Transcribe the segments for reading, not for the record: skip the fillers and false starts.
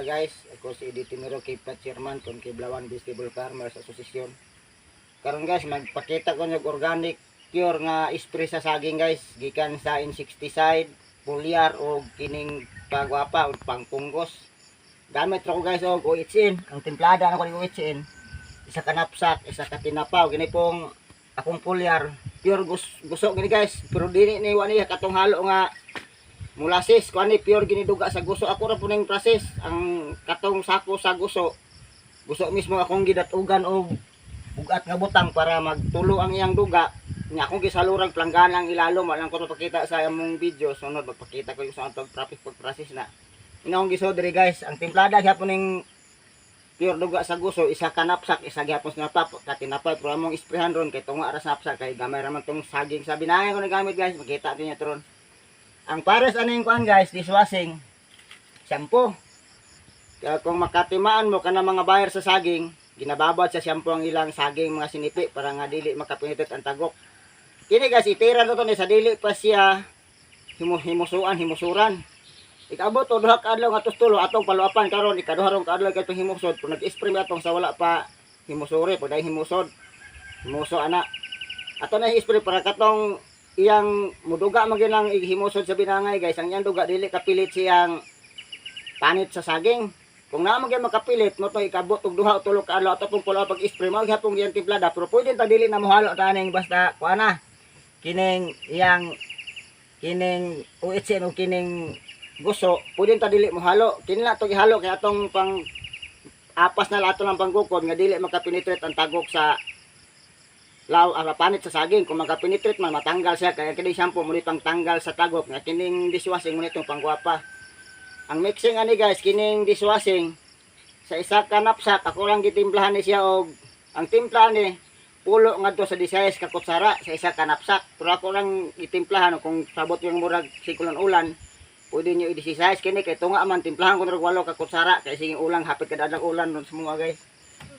guys. Ako si Eddie Timero, Kipat Chairman kon Kiblawan Vegetable Farmers Association. Karon guys, magpakita ko ng organic pure nga spray sa saging, guys, gikan sa insecticide, foliar o kining pagwapa o pangpunggos. Gamit ra ko, guys, og OHN. Ang timplada na ko ni OHN. Isa ka knapsack, isa ka tinapa, gini pong akong foliar, pure guso gini, guys. Pero dili ni wa niya katong halo nga molasses. Kuan ni, pure gini duga sa guso. Ako ra po ning process. Ang katong sako sa guso, guso mismo akong gidatugan og bugat nga butang para magtulo ang iyang duga. Nya akong gisalurag planggana ang ilalom. Wala ko to pakita sa among video. Sunod magpakita ko yung sa atong traffic pag process na. Ina akong gisod diri, guys. Ang timplada gyapon ning pure duga sa guso, isa ka knapsack, isa gyapon sa napa katinapay, pero among isprehan ron kay tunga ra sa knapsack kay gamay ra man tong saging sa binangay ko nagamit, guys. Makita niyo ron. Ang pares ano yung kuan, guys, dishwashing shampoo. Kaya kung makatimaan mo kana mga buyer sa saging, ginababad sa shampoo ang ilang saging, mga sinipi, para nga dili makapinitit ang tagok. Kini, guys, itira na to ni sa dili pa siya himusuan, himusuran. Ikabot o duha ka adlaw nga tustulo atong paluapan. Karon ikaduha rong kaadlaw kay himusod, kung nag-spray mi atong sa wala pa himusuri, pag dahil himusod. Himuso ana. Ato na i-spray para katong iyang muduga man gyud ang himusod sa binangay, guys. Ang iyang duga dili kapilit siyang panit sa saging. Kung naa man gyud makapilit mo to, ikabot og duha o tulo ka adlaw ato pong pulo pag spray, mao gyapon iyang timplada. Pero pwede ta dili na mohalo ta aning, basta kuan na kining iyang kining OHN o kining guso, pwede ta dili mohalo. Kini na to gihalo kay atong pang apas na ato lang panggukod nga dili makapenetrate ang tagok sa law ang panit sa saging. Kung makapenetrate man, matanggal siya, kaya kining shampoo muni pang tanggal sa tagok, nga kining dishwashing muni itong panggwapa. Ang mixing ani, guys, kining dishwashing, sa isa ka knapsack ako lang gitimplahan ni siya og ang timpla ni pulo ngadto sa 16 ka kutsara sa isa ka knapsack. Pero ako lang gitimplahan, kung sabot yung murag sikulan ulan, pwede niyo i-16. Kini kay tunga man, timplahan ko og 8 ka kutsara kay sige ulang hapit kada adlaw ulan ron sa mga, guys.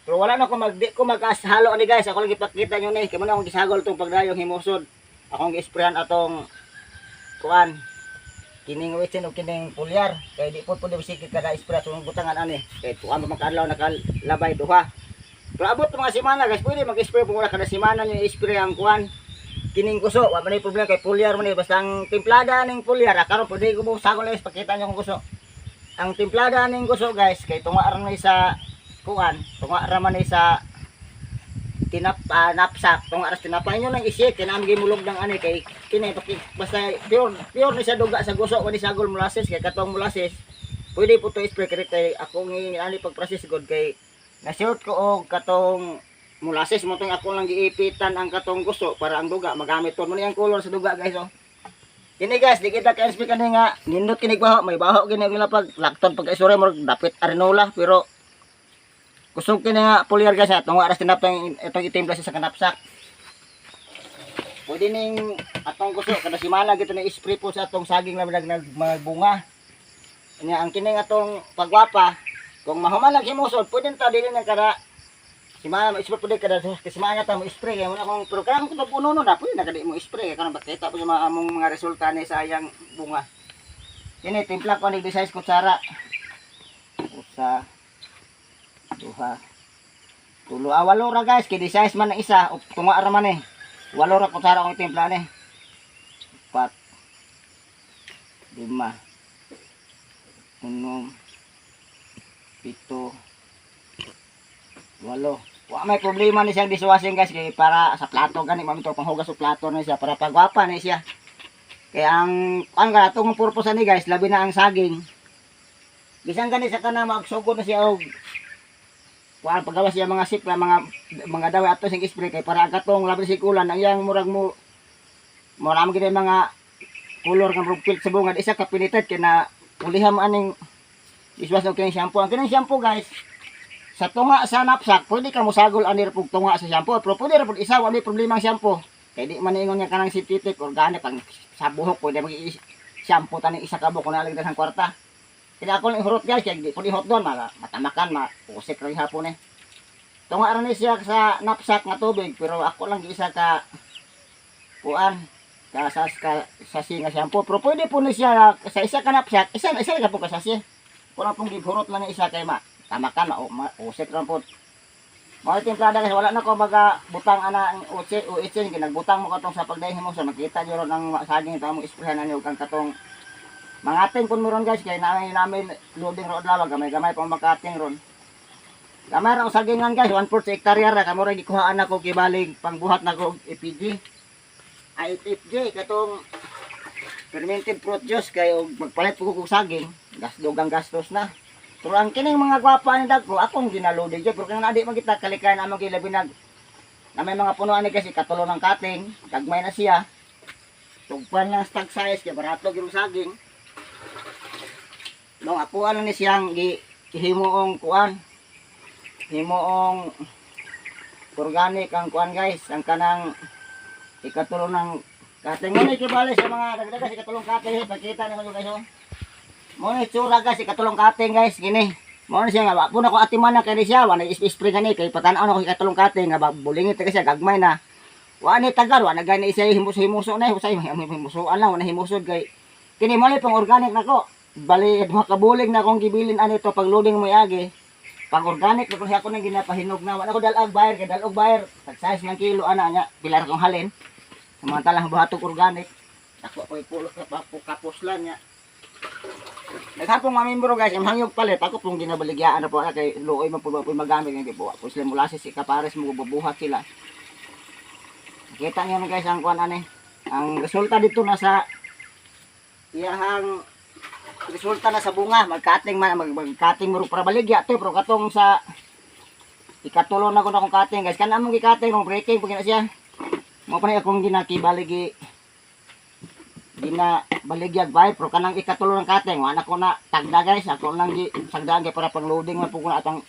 Pero wala na ko mag di ko mag-halo ani, guys. Ako lang gipakita nyo ni. Kay mo na akong gisagol tong pagdayong himusod. Akong gi-sprayan atong kuan. Kining witsin o kining pulyar. Kay di po pwede sikit kada spray atong butangan ani. Kay tuan pa makadlaw nakalabay duha. Pero abot mga semana, guys, pwede mag-spray kung wala kada semana niyo i-spray ang kuan. Kining guso, wa man problema kay pulyar man ni, basta ang timplada ning pulyar, ah, karon pwede ko mo sagol, guys, pakita niyo kung guso. Ang timplada ning guso, guys, kay tunga ra ni sa kuan, tunga ra man ni sa tinap knapsack, tunga ra sa tinapa. Inyo nang i-shake kay naam gimulog ng ani kay kini basta pure pure ni sa duga sa guso, wa ni sagol molasses, kay katong molasses pwede po to spray kay kay ako ngi ani pag process god kay na-shoot ko og katong molasses mo tong ako lang giipitan ang katong guso para ang duga magamit to mo ni ang color sa duga, guys, oh. Kini, guys, di kita ka speak kani nga nindot kini baho, may baho kini nila pag lakton pag isure mo dapit arinola, pero kusog kini nga pulyar, guys, atong aras tinapang itong itimpla sa knapsack. Pwede ning atong gusto kada simana gito na spray po sa atong saging labi nag mga bunga. Nya ang kining atong pagwapa, kung mahuman lang himusod, pwede ta dili na kada simana mo spray, pwede kada simana ta mo spray kay mo na kung pero kanang kung puno na pwede na kada mo spray kay kanang bakita po sa mga among mga resulta ni sa ayang bunga. Kini timpla ko ni size kutsara. Usa, duha, tulo, ah, walo ra, guys, kay di size man ang isa, o tunga ra man eh. Walo ra kutsara akong timpla ni. Pat, lima, unom, pito, walo. Wa may problema ni siyang dishwashing, guys, kay para sa plato gani mami to, panghugas sa plato ni siya para pagwapa ni siya. Kaya ang atong purpose ani, guys, labi na ang saging. Bisan gani sa kana magsugod na siya og kuan pagawas siya mga sipla, mga daway ato sing spray kay para ang katong labi sikulan ang iyang murag mo mo gid mga color nga murag sa bunga di isa ka penetrate kay na ulihan mo aning dishwash og kining shampoo. Ang kining shampoo, guys, sa tunga sa knapsack pwede ka mosagol ani ra pug tunga sa shampoo, pero pwede ra pud isa, wala problema ang shampoo kay di man ingon nga kanang synthetic organic pang sa buhok, pwede mag shampoo taning isa ka buhok kung nalang sa kwarta. Kaya ako lang ihurot, guys, kaya di po ihurot doon, matamakan, mausik rin hapon eh. Tunga ra ni siya sa knapsack nga tubig, pero ako lang isa ka kuan, ka sa ka sachet nga shampoo. Pero pwede po ni siya sa isa ka knapsack, isa isa ka po ka sachet. Kulang pong gihurot lang yung isa kay ma. Tama ka ma, ma usik lang po. Mao timplada guys, wala na ko maga butang ana ang utsi o itsin ginagbutang mo katong sa pagdahin mo sa makita niyo ron ang saging ito mo isprehan ani ug ang katong mangating pun mo ron, guys, kay namin namin loading ro adlaw, gamay-gamay pang makating ron. Gamay ra ang sagingan, guys, 1/4 hektarya ra kamo ra gikuhaan nako gibalig pangbuhat nako og EPG. Ay, FG katong fermented fruit juice kay og magpalit po ko og saging, gasdogang gastos na. Pero ang kining mga gwapa ni dagko akong ginaloading jud, pero kung na di man kita kalikayan among gilabi nag na may mga punuan ni kasi katulo ng kating, gagmay na siya. Tugpan lang stock size kay barato gyud saging. Nung apuan lang ni siyang gi himuong kuan. Himuong organic ang kuan, guys, ang kanang ikatulo ng kating. Mo ni kibali sa mga dagdaga sa ikatulong kating, pakita nimo, guys, oh. Mo ni tsura, guys, ikatulong kating, guys, gini. Mo ni siya nga wa po na ko atiman na kay ni siya, wa na spray gani kay patan-aw na ko ikatulong kating nga bulingit ka siya gagmay na. Wa ni tagar, wa na gani siya himus-himuso na, usay himusuan lang, wa na himusod kay kini mo ni pang organic nako. Bali duha ka bulig na akong gibilin ani to pag loading mo agi. Pang organic na ko siya, ako nang ginapahinog na. Wa na ko dalag bayar kay dalog bayar. Tag size ng kilo ana nya, pila ra kong halin. Samantalang buhatog organic. Ako ko ipulot sa kapuslan niya. Daghan pong mga membro, guys, ang hangyog palit, ako pong ginabaligyaan na po na kay luoy man po po magamit hindi po. Po sila mula si kapares mo bubuhat sila. Kita niyo na, guys, ang kuan ani. Ang resulta dito na sa iyahang resulta na sa bunga, magkating man magkating mo para baligya to, pero katong sa ikatulo na ko na akong kating, guys. Kana among gikating rong breaking pag na siya. Mo pa ni akong ginakibaligi gina baligyag bay, pero kanang ikatulo ng kating wala ko na tagda, guys, ako lang gi sagdaan kay para pang loading man po ko na atong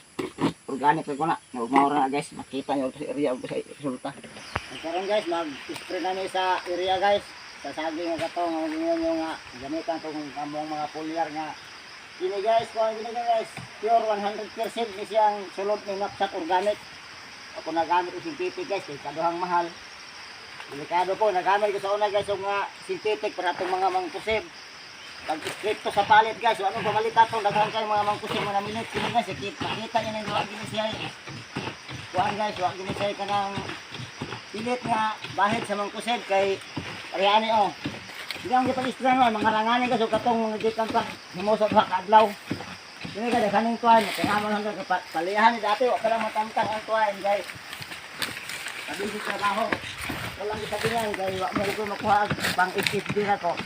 organic ko na maura na, guys. Makita niyo sa area sa resulta. Ang karon, guys, mag spray na ni sa area, guys, sa saging nga katong ang inyo nga gamitan tong among mga foliar nga kini, guys. Kuan gini, guys, pure 100% ni siyang sulod ni Knapsack organic. Ako nagamit og synthetic, guys, kay kaduhang mahal, delikado po. Nagamit ko sa una, guys, yung mga synthetic para itong mga mangkusib. Pag stricto sa palit, guys, so anong pamalit atong daghan kayo mga mangkusib mga minute kini, guys, makita niyo nang wa gini siya. Kuan, guys, wa gini siya kanang pilit nga bahid sa mangkusib kay ariani oh. Hindi ang gipag-spray no, mga rangani, guys, ug katong mga gikan pa himusot duha ka adlaw. Kini ka daghaning tuwan, kaya mo lang ka palihan ni dati wa pa lang matangtang ang tuwan, guys. Sabi sa trabaho. Walang isabingan kay wa mo ko makuha pang FFD na ko.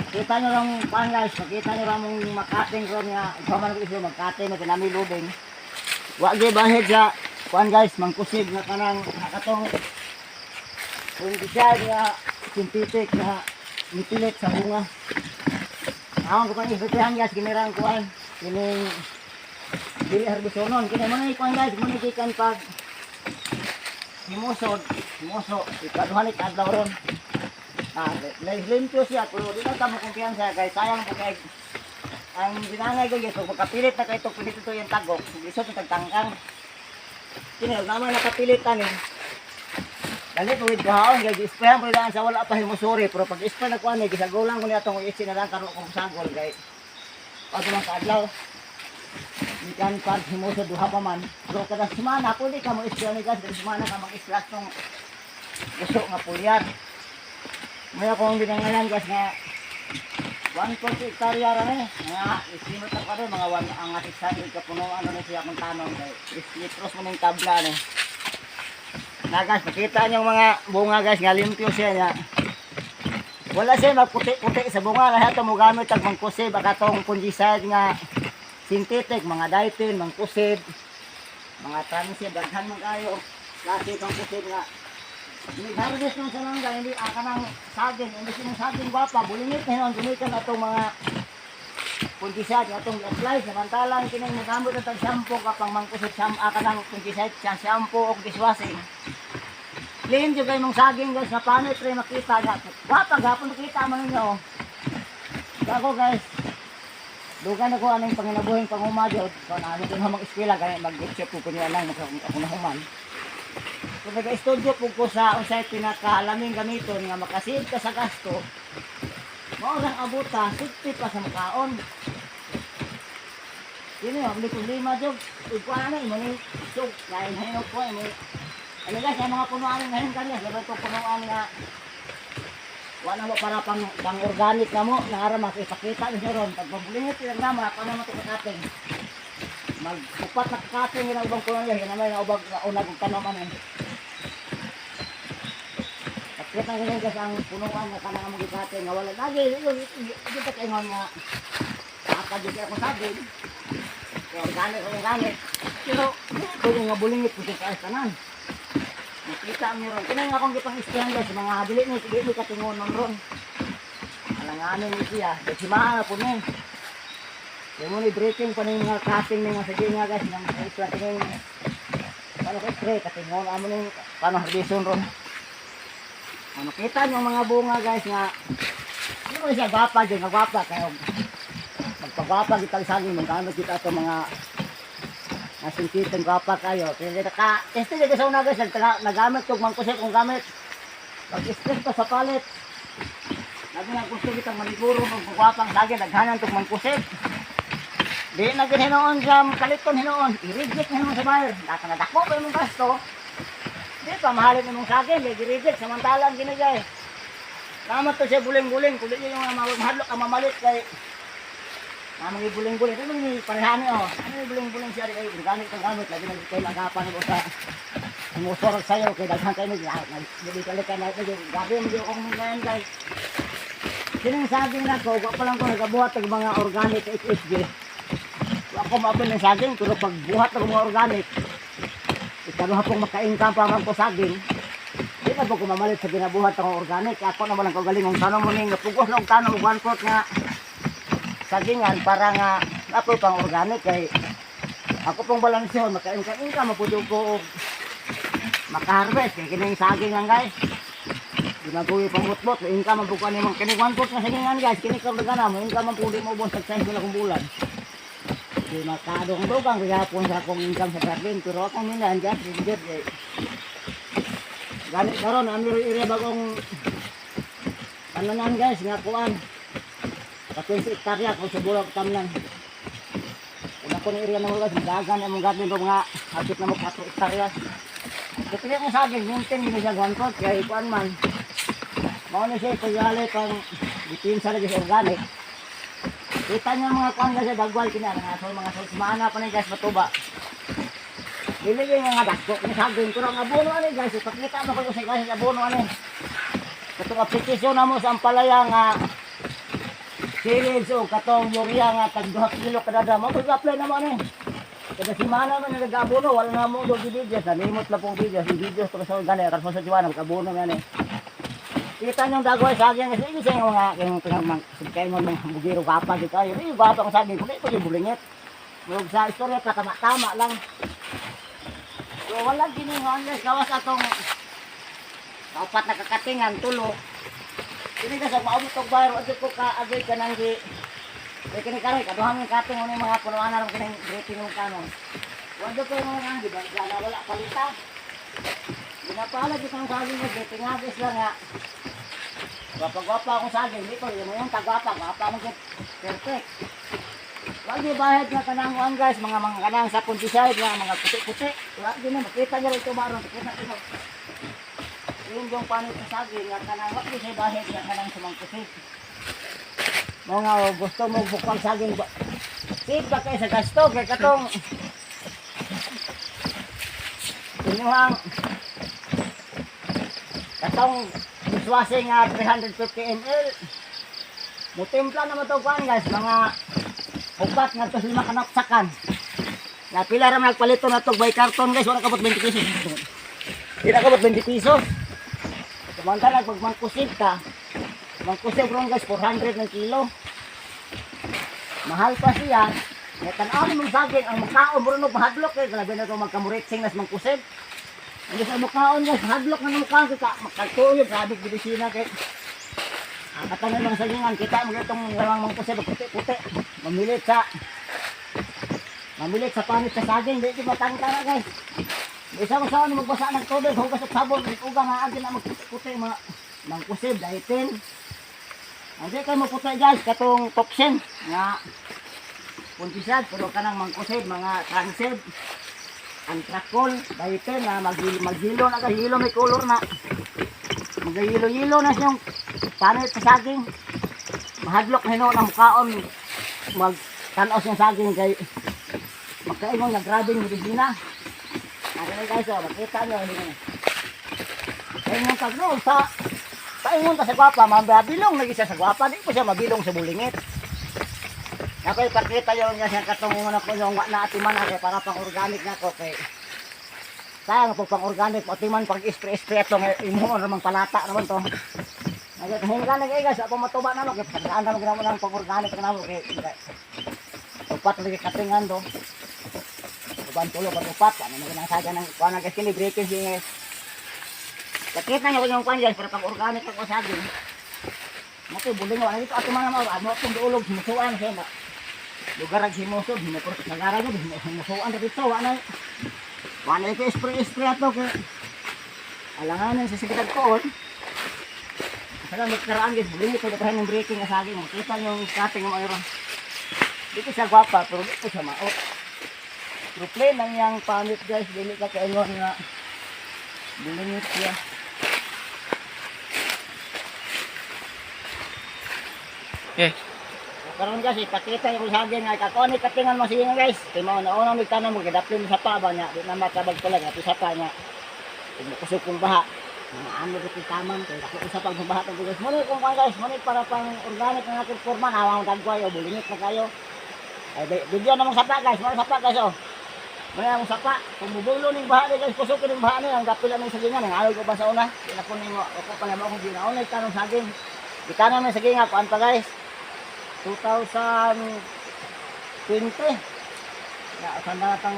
Kita nyo lang pan, guys, makita nyo lang mong makating ron nga, ikaw man ko isyo magkating na kanami loading. Wa gyud bahid sa kuan, guys, mangkusig nga kanang katong fungicide nga synthetic nga mipilit sa bunga. Ako ko pang isipin, guys, kinirang kuan, kining dili herbisonon, kini mo na kuan, guys, mo na gikan pag himusod, himuso, ikaduha ni kadlaw ron. Ah, limpyo siya, pero di na ta mo kumpiyansa kay sayang po kay ang binangay ko, guys, pag makapilit na kay itong pilit ito yung tagok, lisod yung tagtangkang. Kini, naman nakapilit ani. Dali po with kahaon, kay gi-sprayan po daan sa wala pa himusuri, pero pag spray na ko ani, gisagulan ko niya atong itsi na lang karon kong sagol kay pag man kaadlaw. Gikan pag himusod duha pa man. Pero kada semana, pwede ka mo spray ni, guys, kada semana ka mag-spray tong gusto nga pulyar. May akong binangalan, guys, nga 1.2 hektarya ra ni. Mga estimate ako rin, mga 1 ang 600 ka punuan ano siya akong tanong kay 3 litros mo ning tabla ni. Na guys, makita niyo mga bunga, guys, nga limpyo siya niya. Wala siya magputi-puti sa bunga lahat mo gamit ang mangkusib baka tong fungicide nga synthetic, mga dipin, mangkusib, mga transit, daghan man kayo klase pangkusib nga nag-harvest nung sa mangga, hindi aka ng saging, hindi siya saging gwapa, bulingit na yun, gumikan atong mga fungicide nga atong apply, samantalang kining nagamit ang tag shampoo ka pang mangkusip sam aka ng fungicide sa shampoo o dishwashing. Clean jud kay mong saging, guys, na panit rin makita nga. Gwapa gapon makita man ninyo. Oh. Ako, guys, dugan ako aning panginabuhing panguma jud. So na ko na mag-eskwela kay mag-workshop ko kunya lang ako na human. Kung nag-studio po ko sa unsay pinakalaming gamiton nga makasave ka sa gasto, mao lang abuta, safety pa sa makaon. Kini ang di problema jud. Ikuan na mo ni sug lain hinok ko ni. Ano guys, ang mga punuan ngayon kanya, laban to punuan nga wala mo para pang pang organic na mo, nangara makipakita ninyo ron. Pag pabulingit lang na, mga paano mo ito kakating. Mag-upat na kakating yun ang ubang punuan yan, yan naman ang ubang una kong tanom ano. Pakita ganyan guys ang punuan nga kanang among gikating nga wala lagi yun yun ta kaingon nga kapag di ako saging. Organic, organic. Pero kung nga bulingit ko sa tanan. Nakita mi ron. Kini nga akong gipang istorya guys, mga dili ni dili ni katingonon ron. Alanganin ni siya. Desimahan na po ni. Kaya mo ni breaking pa ni mga cutting ni mga saging nga guys, nang isla tingin. Paano kay spray katingon amo ning paano harbison ron. Ano kita niyo mga bunga guys nga hindi mo siya gwapa dyan, nga gwapa kayo. Magpagwapa kita saging, maggamit kita ito mga nasingkitong gwapa kayo. Kaya kita ka, este dyan sa una guys, nagamit kong mangkusip kong gamit. Pag-stress pa sa palit. Lagi nga gusto kitang maniguro ng gwapang saging, naghanan kong mangkusip. Di na gid hinuon sa kaliton hinuon, i-reject na hinuon sa buyer. Nakanadako pa imong gasto. Di pa mahalin imong saging, di i-reject samantala ang ginagay. Tama to siya buling-buling, kulit niyo yung mga mahadlok ang mamalit kay mga buling-buling. Ano ni parehani oh. Ano yung buling-buling siya kay organic ang gamit lagi nag kay magapan mo sa musorog sayo kay daghan kay nag nag ka na gabi mo di akong ngayon guys. Kining saging na ko, wa pa lang ko nagabuhat og mga organic HSG. Wa ko maapil ng saging pero pag buhat og mga organic, ikaduha pong maka-income pa man ko saging. Di na po ko mamalit sa ginabuhat akong organic. Ako naman ang kagaling kung tanong mo ning napugos lang tanong og one fourth nga sagingan para nga ako pang organic kay ako pong balansyon maka-income income mapudyo ko og maka-harvest kay kining saging lang guys. Di maguwi pang bot income man po ko ani mong kining one fourth nga sagingan guys, kini karon na mo income man po di mo ubos sa 6 na kong bulan. Di makadong-dugang gihapon sa akong income sa garden pero akong minahan guys, di gid eh. Gani karon ang area bagong tananan guys nga kuan. 14 hektarya kung sa bulag tamnan. Kung ako ng area na guys, magagan ang garden ko mga hapit na mo 4 hektarya. Kasi kung saging, maintain din siya one fourth kay kuan man. Mao na siya pagyali pang depensa lagi sa organic. Kita niyo mga kuan guys, dagwal kina nga so mga sulsmana pa ni guys matuba. Dili gyud nga dagko ni saging pero ang abono ani guys, ipakita mo ko sa guys ang abono ani. Katong application na mo sa ampalaya nga silage o katong urea nga tag 2 kilo kada drum. Mo apply na mo ani. Kada semana man nag-abono, wala na mo do video, nalimot na pong video, si video to sa gani karon sa Juan mag-abono nga ni. Kita niyo dagway saging kasi hindi siya mga yung pinamang kayo mo mga bugiro gwapa di kayo. Di gwapa kung saging kundi ko yung bulingit. Murag sa istorya pa tama-tama lang. So wala giningon guys, gawas atong apat na kakatingan tulo. Kini ka sa maabot og bayro adto ko ka agay kanang gi kay kini karon kaduhang kating mo mga punuan na kining greeting ng kanon. Wala ko mga nang di ba gana wala palita. Ginapala gid ang saging mo tingagis lang nga. Gwapa-gwapa akong saging dito, yung yung tagwapa, gwapa mo gid perfect. Wag di bayad nga kanang kuan guys, mga kanang sa countryside nga mga puti-puti. Wala di na makita niyo ito maron, makita niyo. Yung yung panit sa saging nga kanang wag di siya bayad nga kanang sumangkusig. Mga oh, gusto mo bukal saging ba? Save ba kay sa gasto kay katong inyuhang katong dishwashing nga 350 ml. Mutimpla naman to kuan guys, mga upat nga to lima ka napsakan. Na pila ra man nagpalito na to by karton guys, wala kabot 20 pesos. Di na kabot 20 pesos. Samantala pag mangkusig ka, mangkusig ron guys 400 ng kilo. Mahal pa siya. Kaya tan-awon mong saging ang mukhaon mo rin og mahadlok kay grabe na to magkamuritsing nas mangkusig. Hindi sa mukhaon guys, mahadlok na ng mukhaon kay makagtuyo grabe medisina kay ang katanan ng sagingan, kita mo itong walang mangkusig, puti-puti. Mamilit sa panit sa saging, di matangka na guys. Isa mo sa magbasa ng tubig, hugas og sabon, uga nga agi na magputi-puti mga mangkusib, dahitin. Hindi kayo maputi guys, katong topsin nga Fungicide pero kanang mangkusib, mga transeb, antracol, dahiten na maghilo na kahilo, may color na. Magyilo-yilo na siyang panit sa saging. Mahadlok na hinuon ang mukaon, magtanos yung saging kay magkaingon nga grabing medisina. Ano guys, oh, makita nyo. Paingon ka no, sa paingon ka sa gwapa, mabilong lagi siya sa gwapa, di po siya mabilong sa bulingit. Ako ipakita yun nga siya katong na ko yung na atiman na kay para pang organic na ko kay sayang po pang organic atiman pag spray-spray ato nga imo ramang palata naman to. Nagkahinga na kay guys, ako matuba na no kay pagkaan na ginawa ng pang organic na mo kay upat lagi katingan do. Uban tulo ba upat ano mo ginang saga ng kuan guys kini breaking siya guys. Nakita niyo yung kuan guys para pang organic ako saging. Mati buling wala dito ato mga mga amo akong duolog himusuan siya na. Lugar ag himusod, hinukor nagara gyud himusuan ra dito wa na. Wa na ito spray spray ato kay alanganan sa sigitag koon. Saka magkaraan guys, buling ito datahan ng breaking nga saging. Makita niyo yung cutting mo ayron. Dito siya gwapa pero dito siya maot. Pero plain lang yang panit guys, dili ka kaingon nga bulingit siya. Eh. Karon guys, ipakita yung saging nga kako ni katingan mo sige guys. Kay mao na una mig tanom mo gidaplin sa pa ba niya, di na matabag pala nga sa pa niya. Kung makusog kong baha, mga ano ko tamam kay dako sa pag baha to guys. Mo kung kuan guys, mo para pang organic na natin forma na awang dagway o bulingit na kayo. Ay bigyan namang sapa guys, mo sapa guys oh. Mo ang sapa, kung mubulo ning baha ni guys, kusog ning baha ni ang dapil ang sagingan, ang alog ko ba sa una. Di na ko nimo, ako pa mo akong ginaunay tanong saging. Gitanom ni saging kuan pa guys. 2020 na saan na tang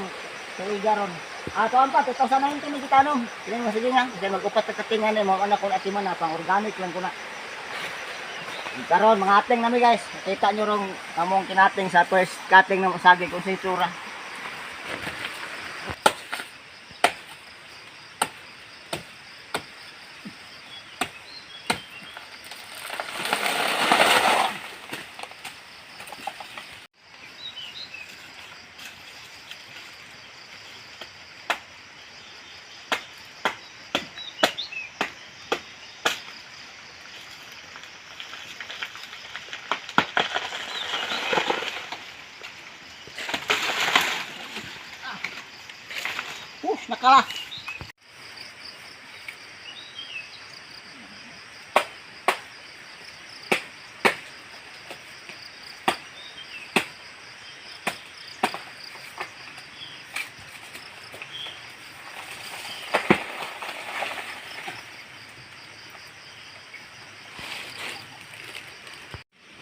tuiga ron. Ah, tuan pa 2019 ni gitanom. Kini mo sige nga, kasi mag-upat ta katingan ni mo anak ko atiman na pang organic lang ko na. Karon mga ating nami guys, nakita nyo rong among kinating sa first cutting ng saging kung sa itsura. Push, nakala.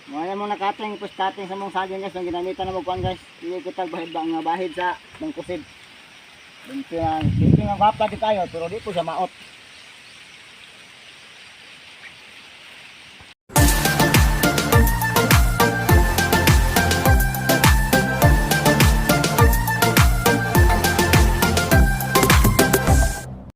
Mga mo nakating, push cutting sa mong saging guys, ang ginamitan na magkuhan guys. Hindi kita bahid ba nga bahid sa mangkusid. Binti ang gwapa di kayo, pero di po siya maot.